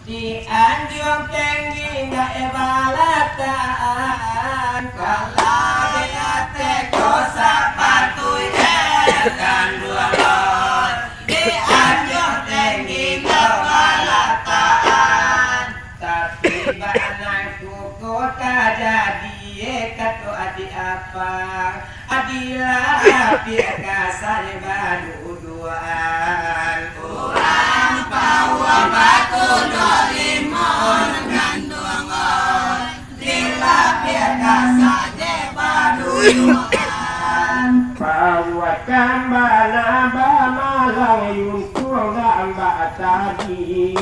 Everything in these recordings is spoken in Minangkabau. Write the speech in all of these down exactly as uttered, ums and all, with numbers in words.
Di anjuang tinggi ndak balataan, kalau di ateh ko sapatu je kanduang oi. Di anjuang tinggi ndak balataan, tapi bana kuko tajadi, eh, kato adik apa. Adilah pihak kasar baduduaan. Urang Pauah bakudo limo kanduang oi. Adilah pihak kasar baduduaan. Pauah kambana bamalang yuntuang gambak tadi.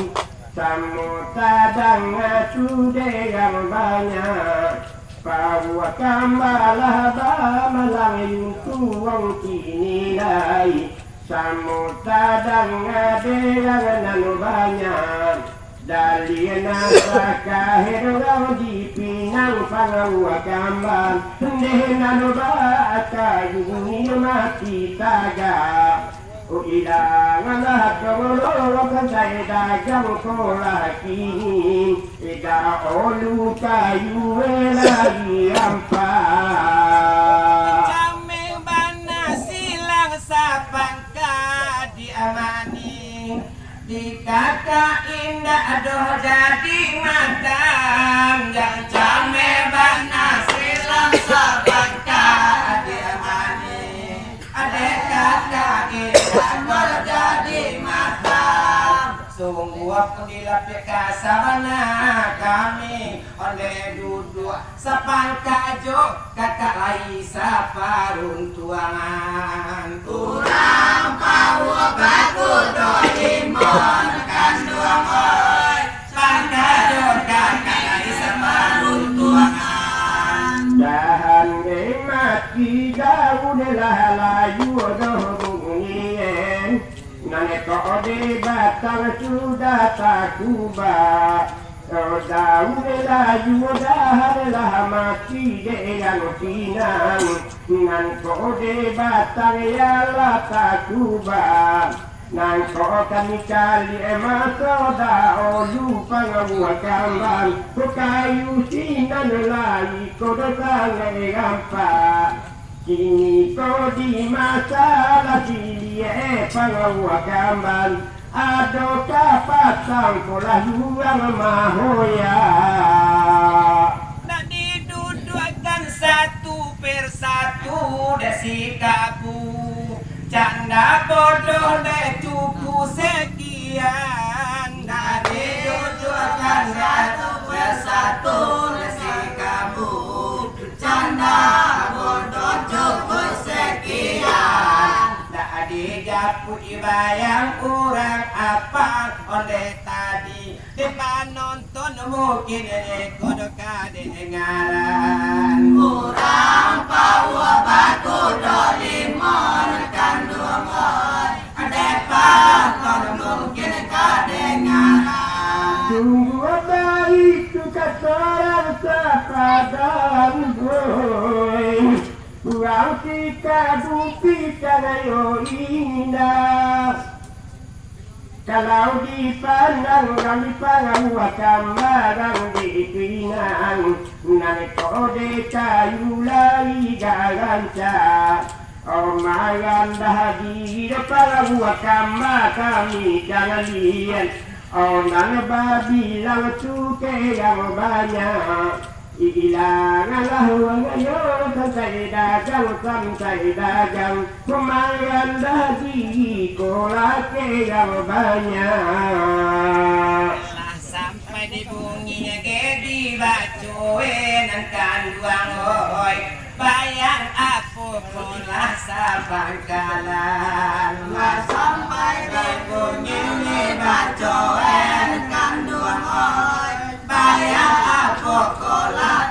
Samo tadanga sudah yang banyak. Pauah kambalah bamalang yuntuang kini lai. Samo tadanga derang nan banyak. Daliah nan sakahe urang di Pinang Pauah kamba. Deh nan bakayu ni mati tagak. Uilanganlah kawalolokan sai dagang ko lah kini, ida olu kayu lai ampa. Cameh bana silang sapangka di amani, di kakak indak doh jadi matam, jan cameh bana silang sapangka di amani. Adek kakak indak jadi matam. Sungguah pun dilapik ka sabana kami, ondeh duduak sapangka jo kakak lai saparuntuangan. Urang Pauah bakudo limo kanduang oi. Dahan deh mati jauah deh lah layua doh bunyi, eh. Nan kok deh batang sudah takuba. Daun deh layua dahan lah mati deh yang pinang. Nan kok deh batang ya lah takuba. Nangko kami caliak maso daulu pangabuah kamban, ko kayu sinan lai ko do sangaik rampak. Kini ko di masalah ciliak pangabuah kamban, ado kapatang ko lah urang mahoyak. Nak diduduakkan satu persatu dek si kabu. Canda bodoh dek cuku sekian. Nak diduduakkan satu persatu dek si kabu. Canda bodoh cuku sekian. Nak dijapuik bayang urang apa ondeh tadi. Dek panonton mungkin ko do kadengaran. Urang Pauah bakudo limo kanduang oi. Dek panonton mungkin kadengaran. Sungguah baitu kato urang sapadan, oi. Urang si kabu pitang ayo indak. Kalau dipandang urang di pangabuah kamban di Pinang, nan ko deh kayu lai garancak. Oh, marandah diri di pangabuah kamban kami kalian. Oh, nan babilang cukuik yang banyak. Ilanganlah urang ayo, santai dagang, santai dagang. Marandah diri ko lakek yang banyak. Lah sampai di bungih ge dibaco e nan kanduang oi. Bayang apo ko lah sabangkalan. Lah sampai di bungih dibaco e nan kanduang oi. Bayang apo ko lah.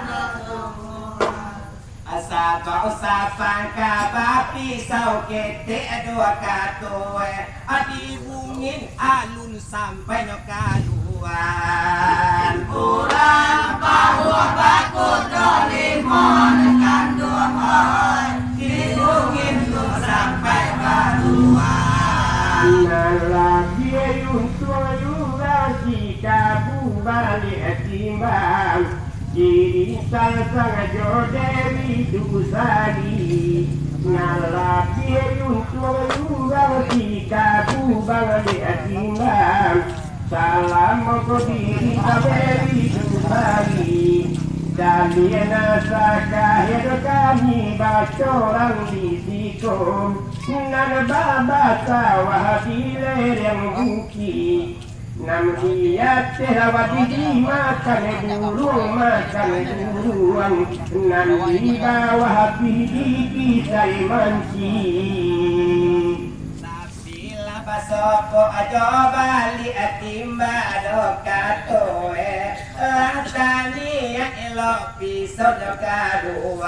Asa bak usapang ka bapisau ketek dua kato, eh, di bungin alun sampai nyo kaluan. Urang Pauah bakudo limo kanduang, oi, di bungin tu sampai baluan. Nan labiah untuang urang si kabu. Baliak timbang, dirintal sangajo Dewi Dusari. Nan labiah untuang urang di kabu baliak timbang. Salamo ko dirintal Dewi Dusari, daliak nan sakahia kami bacorang di siko, nan babasawah di lereng bukik. Nan di ateh lawati dimakan buruang, makan buruang, nan di bawah api dikisai mancing. Tapi lah basopok ajo baliak timbang do kato e, lah taniaik elok piso do kaduan.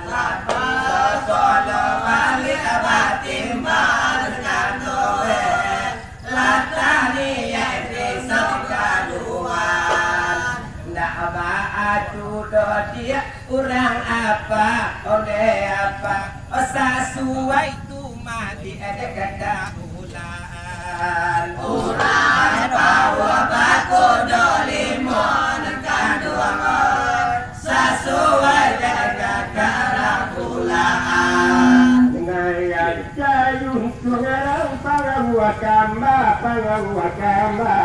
Lah basopok do baliak batimbang do kato e, lah taniaik piso kaduan. Ndak baa tu doh diak urang apak, ondeh apak, sasuai tu mah diadek kata ulaan. Urang pauah bakudo limo nan kanduang, sasuai dek kata urang ulaan. Naiak Cayuntuang urang pangabuah kamba, pangabuah kamba.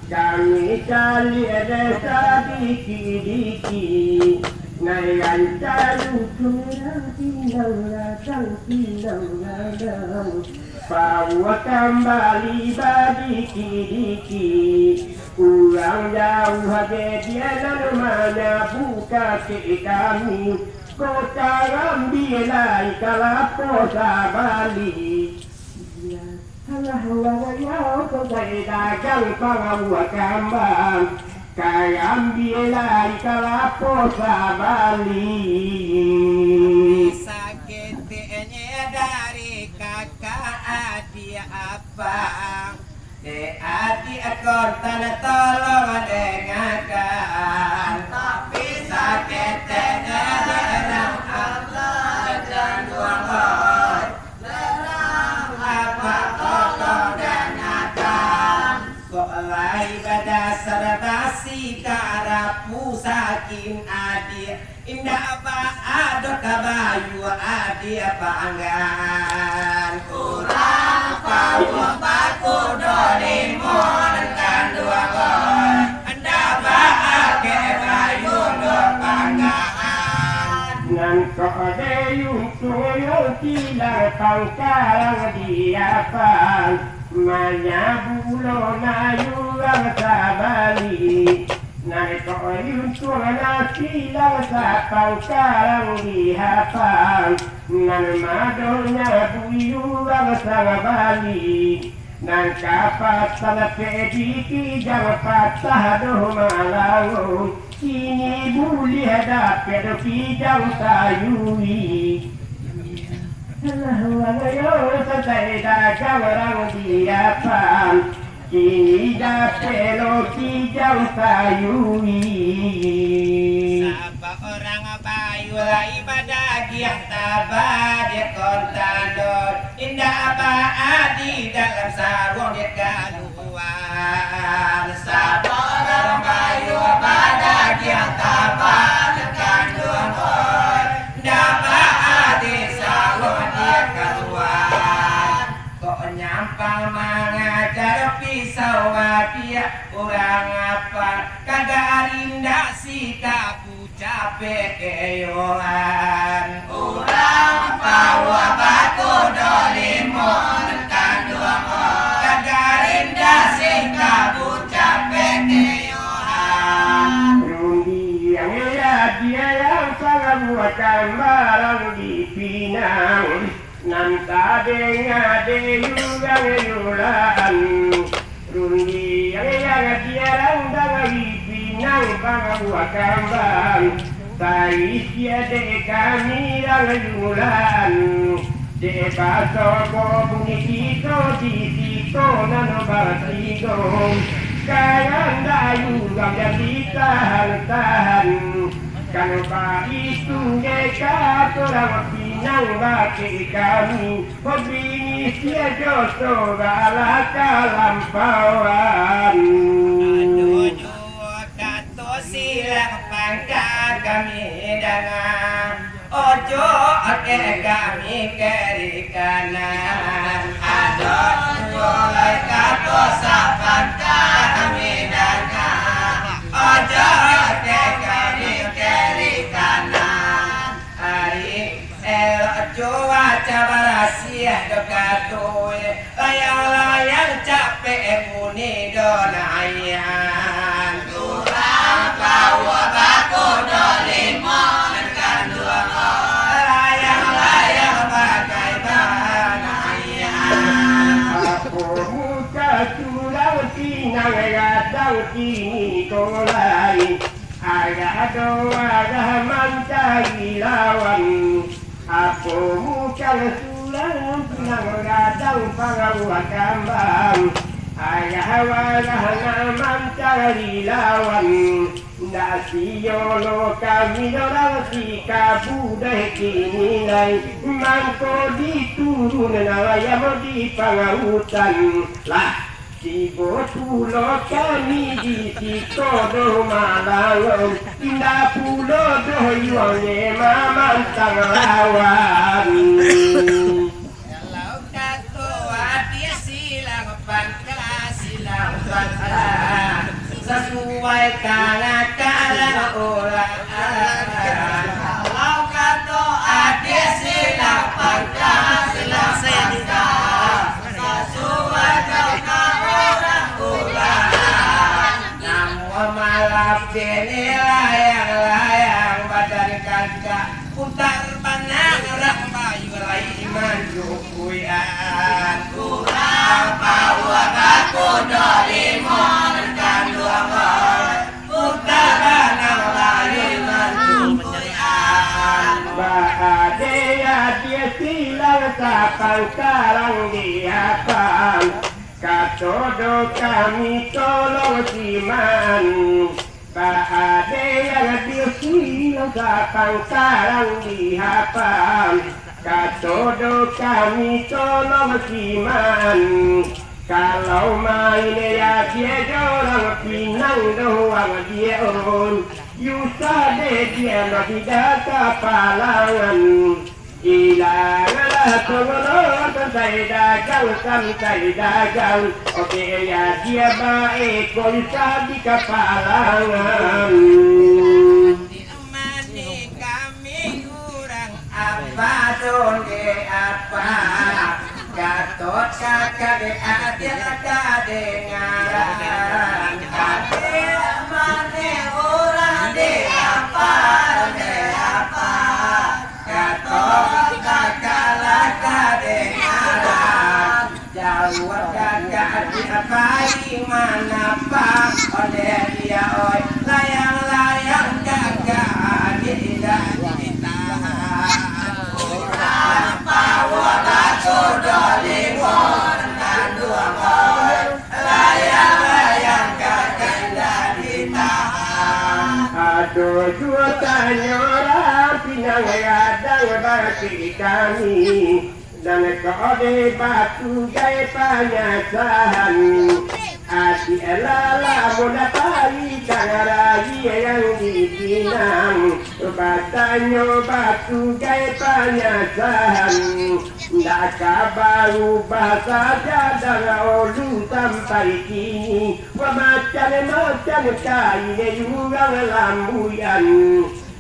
Kami caliak dek sadikik-dikik. Naiak Cayuntuang urang pinang ladang, pinang ladang. Pauah kambali badikik-dikik. Urang jauah aja dia nan manyabuik ka kami. Ko ka ngambiak lai kalapo sabali. Alah, urang yo ko sae dagang pangabuah kamba, ka ngambiak lai kalapo sabali. Saketeknyo dari kakak adiak apak. Dek adiak kontan tolong dengakan, tapi saketek dek urang Allah janduang oi, urang apak tolong dengakan. Kok lai badasar basi karapu sakin adiak, indak baa doh ka bayu adiak panggan. Urang pauah bakudo limo nan kanduang oi, indak baa ka bayu doh panggaan. Nan kok dayuang tu nan kilang pangkalang di apan, manyabuik lo nan urang sabali. Nan kok dayuang tu nan kilang sapangkalang di apan, nan mado nyabuik urang sabali. Nan kapatan pek di kijang patah doh malango, kini buliah dapek doh kijang sayuik. Alah, urang yo santai dagang urang di apan, kini dapek lo kijang sayuik. Sabab urang bayu lai badagiang taba di kontan doh, indak baa di dalam saruang di kaluan. Sabab urang bayu badagiang taba di kanduang oi, indak baa di saruang di kaluan. Kok nyampang mangaja pisau adiak urang apak, ka garindak sikabu capek keyoan. Urang pauah bakudo limo nan kanduang oi, ka garindak sikabu capek keyoan. Rundiang yo diagiang pangabuah kamba nan di Pinang, nan tadanga dek urang Yulan. Rundiang nan diagiang dari Pinang pangabuah kamba, taisiak dek kami urang Yulan. Dek basoko bunyi kito di siko nan batigo, kandak urang jan ditahan-tahan. Kalau baitu dek kato urang Pinang bakeh kami, babini sia joso balah kalampauan. Oke, kami kiri kanan. Ado juo lai kato sapangka kami danga. Ojo oke kami kiri kanan. Ari elok cuaca barasiah jo katui. Layang-layang capek bunyi do naian. Urang bawa bakudo limo nan kanduang. Layang-layang bagai banaian. Apo muka surang pinang gadang kini ko lai. Agak ado agak mancari lawan. Apo muka surang pinang gadang pangaruah kambang. Ayah warah nak mancari lawan. Ndak sio lo kami dorang si kabu deh kini lai. Mangko diturun ayam di pangarutan. Lah. Tibo pulo kami di siko doh malangon, indak pulo doh yuang je mamantang lawan. Kalau kato adie silang pangka, silang pangka, sasuai kangakalan urang. Kalau kato adie silang pangka, silang pangka, sasuai jo ka urang urang. Namuah malapeh ni layang-layang badan kancak, putar banang urang bayu lai manjukuian. Urang bawa bakudo limo nan kanduang. Ba ade adie silang sapangkarang di apan, kato do kami tolong siman. Ba ade adie silang sapangkarang di apan, kato do kami tolong siman. Kalau main ya die jorang pinang doang die on, yusah deh die mabida kapalangan. Ilang lah tongolong santai dagang, santai dagang. Oke ya die bae ko yusah di kapalangan. Mani kami urang apa donde apa, Gatot Kaca dek Adiak kadengaran. Kami mane urang dek apa donde apa, Gatot Kaca lah kadengaran. Jauah gagah di pai manapa, oleh dia oi, layang-layang gagah di indah ditahan. Urang bawa bakudo limo nan kanduang oi, layang-layang gagah indah ditahan. Ado juo tanyo urang pinang gadang bakeh kami. Nan kode batugai panyasahan, ati elala muda pai kangarai yang dipinang. Batanyo batugai panyasahan, ndak ka barubah sajadang olu sampai kini. Macam-macam kain urang lambuian.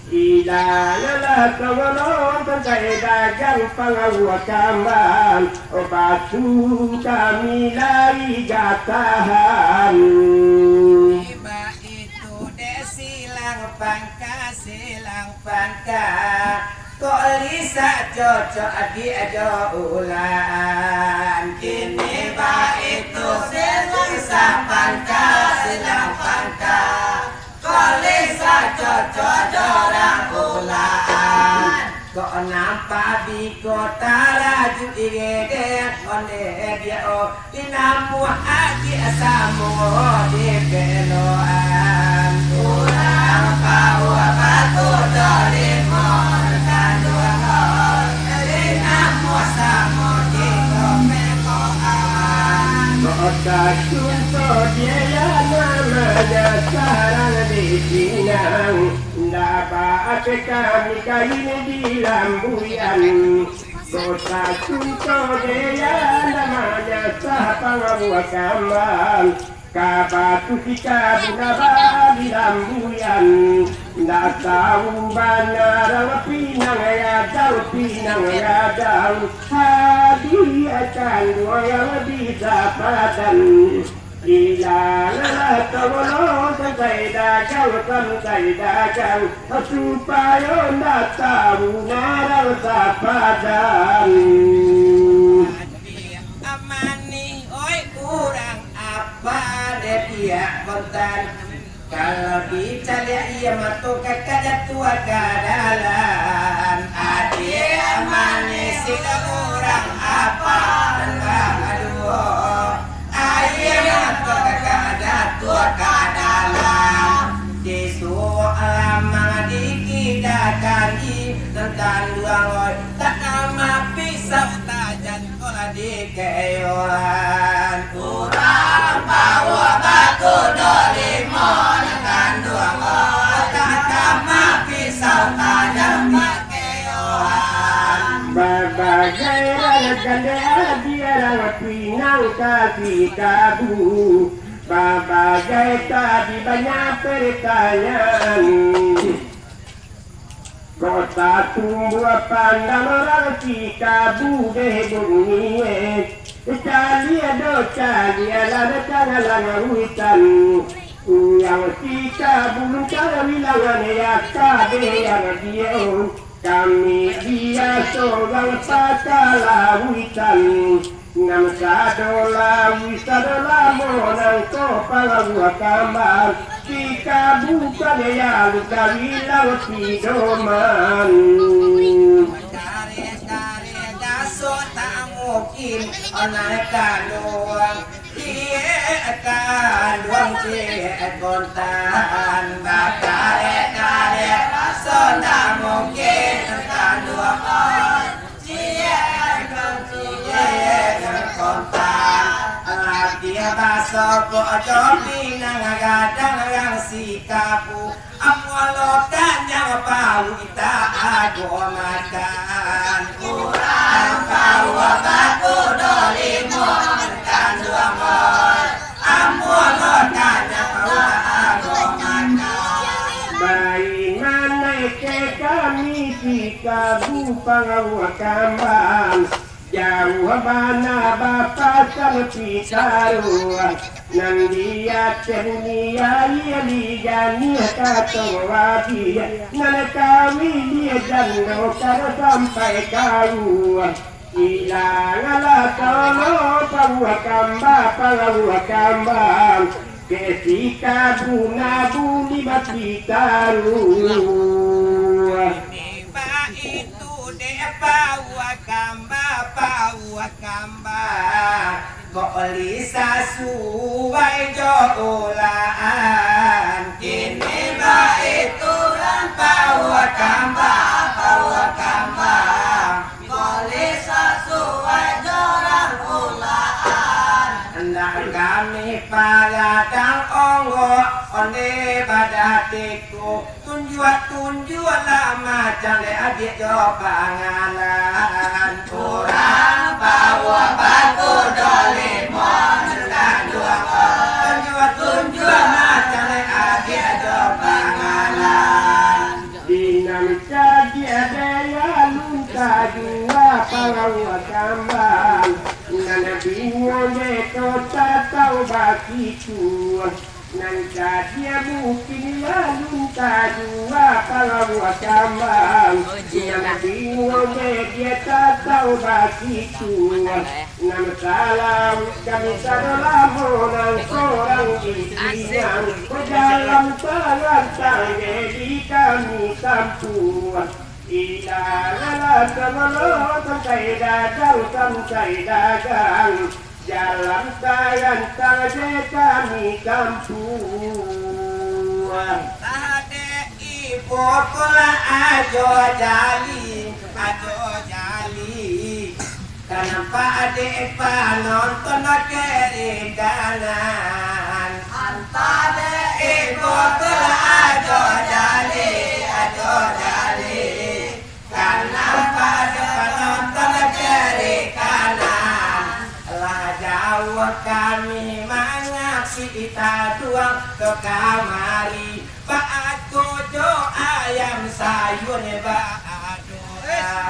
Ilang lah tongolong santai dagang pangawua kambang, batu kami lai gatahan. Baitu dek silang pangka, silang pangka, kok lisak cocok di ajo ulan. Kini baitu dek silang pangka, silang pangka, Kolih sacoco jo urang ulaan. Kok nampak biko taraju igedek ondeh dia o, dinamuah agiah samo di peloan. Urang pauah batu dolimo kanduang o. Kota sunto dia namanyo sarang di Pinang, Ndak ba-, ate kami kain di Lambuyan. Kota Sunto Jaya namanya sapang buah kambang. Ka batu si kabun abah di Lambuyan. Ndak tahu bana urang Pinang gadang, Pinang gadang. Hadiah kanduang yang bisa padan. Ilang lah tolong sampai dagang, sampai dagang, supayo ndak tahu narang sapadan. Amani, oi, urang apa dek pihak kontan? Kalau dicaliak iyo mato kakak jatuah ka dalam. Adiak manis si urang apa nan baduo? Aia mato kakak jatuah ka dalam. Disuruah lamang dikidakan i nan tanduang oi. Tak nama pisau tajam ko lah dikeyoan. Urang bawa bakudo limo nan tanduang oi. Tak nama pisau tajam dikeyoan. Babagai rakan dek adiak urang Pinang ka si Kabu. Babagai tadi banyak pertanyaan. Kota tumbuah pandang urang si Kabu deh bunyi. Caliak do, caliak lah datang alang hutan. Yang si Kabu mencari wilangan ya kabeh yang dia. Kami biaso urang paka lauitan. Nan sado lauih sado lamo nangko palabuah kambang. Di Kabu Kalian kawilang pidoman. Kareh-kareh daso tak mungkin onai kanduang. Ciek kanduang ciek kontan, bakareh-kareh raso ndak mungkin kanduang oi. Ciek kanduang ciek kontan, laki baso pok jo Pinang gadang urang si Kabu. Amuah lo kanyang paruik tak ago makan. Urang bawa bakudo limo nan tanduang oi. Amuah lo kanyang paruik tak ago makan. Baiman naik ke kami di Kabu palabuah kambang. Jauah bana bapasan pitaruah, nan di ateh bunyi aia di janiah kato wabiah, nan kawin di jando kada sampai kauah. Ilanglah tolo pabuah kamba, pabuah kamba, ke si Kabu na bunyi bapitaruah. Baitu dek pabuah kamba, pabuah kamba, kok lih sasuai jo ulahan. Kini baitu lah pabuah kamba, pabuah kamba, kok lih sasuai jo urang ulahan. Ndak kami pagadang ongok onde badatiku. Tunjuak-tunjuaklah macam dek adiak jo pangalan. Urang bawa bakudo limo nan tanduang oi. Tunjuak-tunjuak macam dek adiak jo pangalan. Di nan cadiak dek alun tajua palabuah kambang. Nan bingung dek kota tau bakitu. Nan cadiak mungkin alun tajua palabuah kambang. Nan bingung dek dia tatau bakitu. Nan salah kami sado lamo nan sorang di Pinang. Bajalan tarantang jadi kami tampuah. Ilah lah tolong sampai dagang, sampai dagang. Jalan tarantang je kami tampuah. Tadek ibo ko lah ajo jali, ajo jali. Kanampak dek panonton kiri kanan. Antah dek ibo ko lah ajo jali, Aduang ka kamari, baato jo ayam sayun baadoan.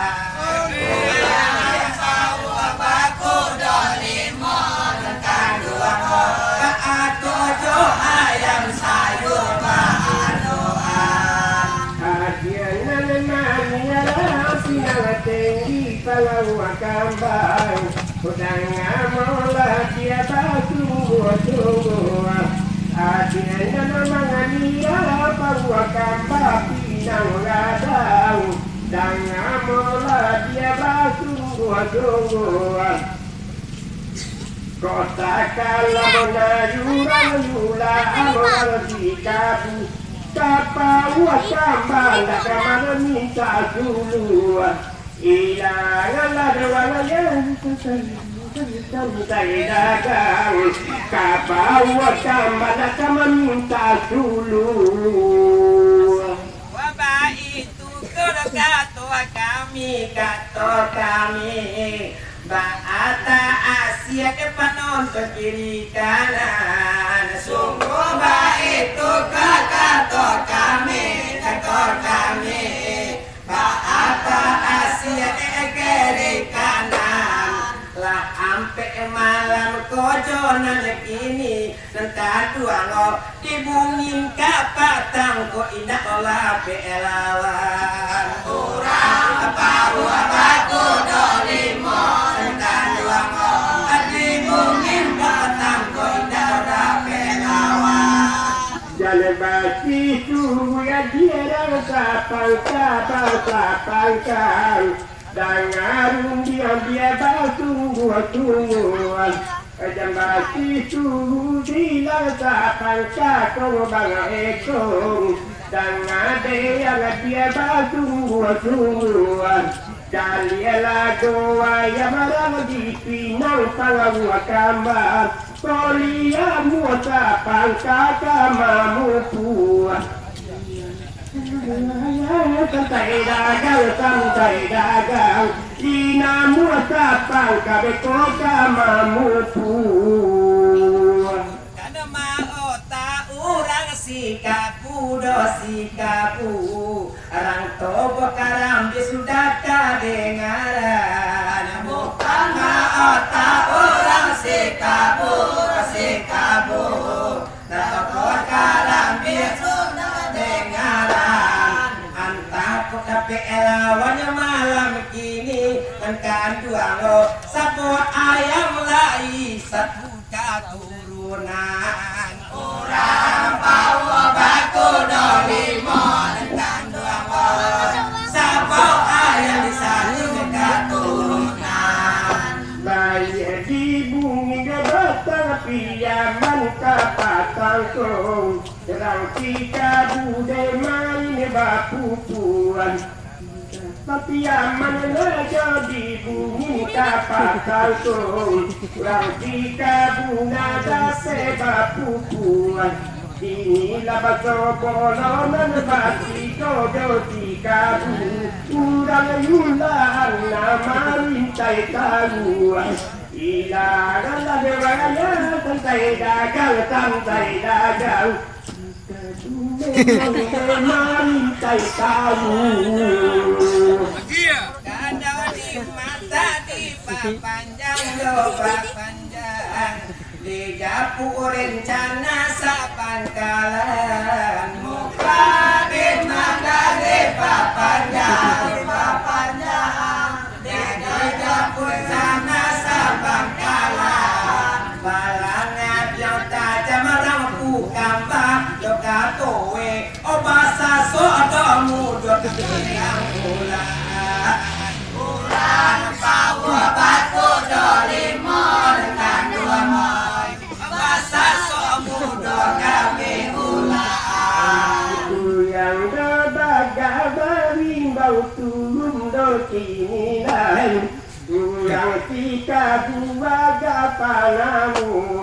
Baato jo ayam sayun baadoan. Adian nan manialah pinang tinggi palawa kambang. Udang amolah dia basungguah-sungguah. Adian nan manganialah palawa kambang pinang gadang. Udang amolah dia basungguah-sungguah. Kota kalam na yurang yulah amolah di kabu. Kapauah kambang dak ka maminta suluah. Ilang alah dewang ayah, santai dagang. Kapauah kambang dak ka maminta suluah. Wabah itu ko kato kami, kato kami. Baata asiak panonton kiri kanan. Sungguah baitu ka kato kami, kato kami. Baata asiak kiri kanan. Lah ampek malam ko jo nan kini. Nan kaduango, di bungin kapatang ko indak lapeh lawan. Urang paruah bakudo limo, nan kaduango, di bungin kapatang ko indak lapeh lawan. Jan basisu ya dirang sapangka basapangka. Dangarun diam-diam basungguah-sungguah, jambati suhu bilang sapangka kong bangekong. Dangadeang dia basungguah-sungguah, daliah lago ayam rang di pinang pangawua kamba, koliamu sapangka ka mamupuah. Santai dagang, santai dagang, di namuah sapangka beko ka mamupuah. Kana maota urang sikabu do sikabu, rang tobo karambia sudah kadengaran. Bukan maota urang sikabu do sikabu. Takot karambia sudah dengaran, antah kok dapek lawan malam kini. Nan kaduango, sapo ayam lai satu katurunan. Urang pawo bakudo limo, nan kaduango, sapo ayam satu katurunan. Baiak di bumi gabatang, Piaman ka patang ko. Rang sikabu dek main bapupuan. Tapi aman rajo di bumi ka patang ko. Rang sikabu na dapek bapupuan. Inilah basobolonan batigo jo sikabu. Urang yulaan na marintai taruih. Ilang alah dewang ayah, santai dagang, santai dagang. Marintai taruih. Kada di mata dipapanjang, dipapanjang. Dijapuik rencana sapangkalan. Muka di mata dipapanjang, dipapanjang. Dijapuik rencana sapangkalan. Balangah biang tajam rampu kamba, jo katoe, o basasok do mudo kami ulah. Urang pawo bakudo limo, nan kaduango, basasok mudo kami ulah. Urang do bagabari bau turun do kini lai. Urang sikabu bagapanamu.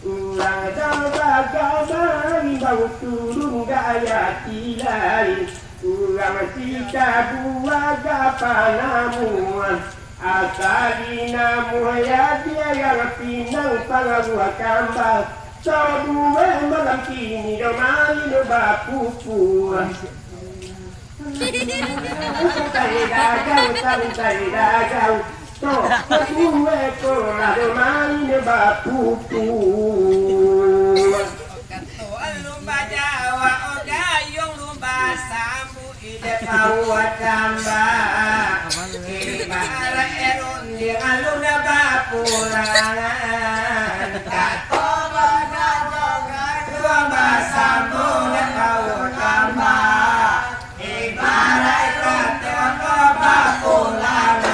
Urang do bagabari bau turun gaya tilai. Urang sikabu bagapanamu. Asa di namuah ya dia yang pinang pangawua kamba. Sabuah malam kini do main bapupuan. Santai dagau, santai dagau. Tok, sabuah ko lah do main bapupuan. Kato alun bajawab, gayuang alun basambuik. Ide pauah tambah, ibarat erun di alun bapulangan. Kato bana jo gayuang basambung, ide pauah tambah, ibarat kato bapulangan.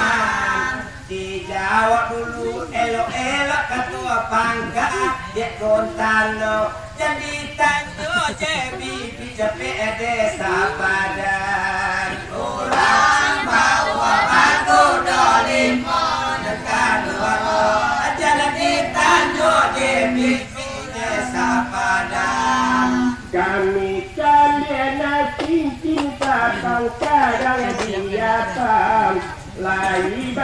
Dijawab dulu elok-elok kato pangka, dek kontano. Jadi tanyo je bibik capek dek sapadan. Urang bawa batu do limo nan kaluar. Jadi tanyo je bibik dek sapadan. Kami kalian cincin tapang kadang diapam. Lai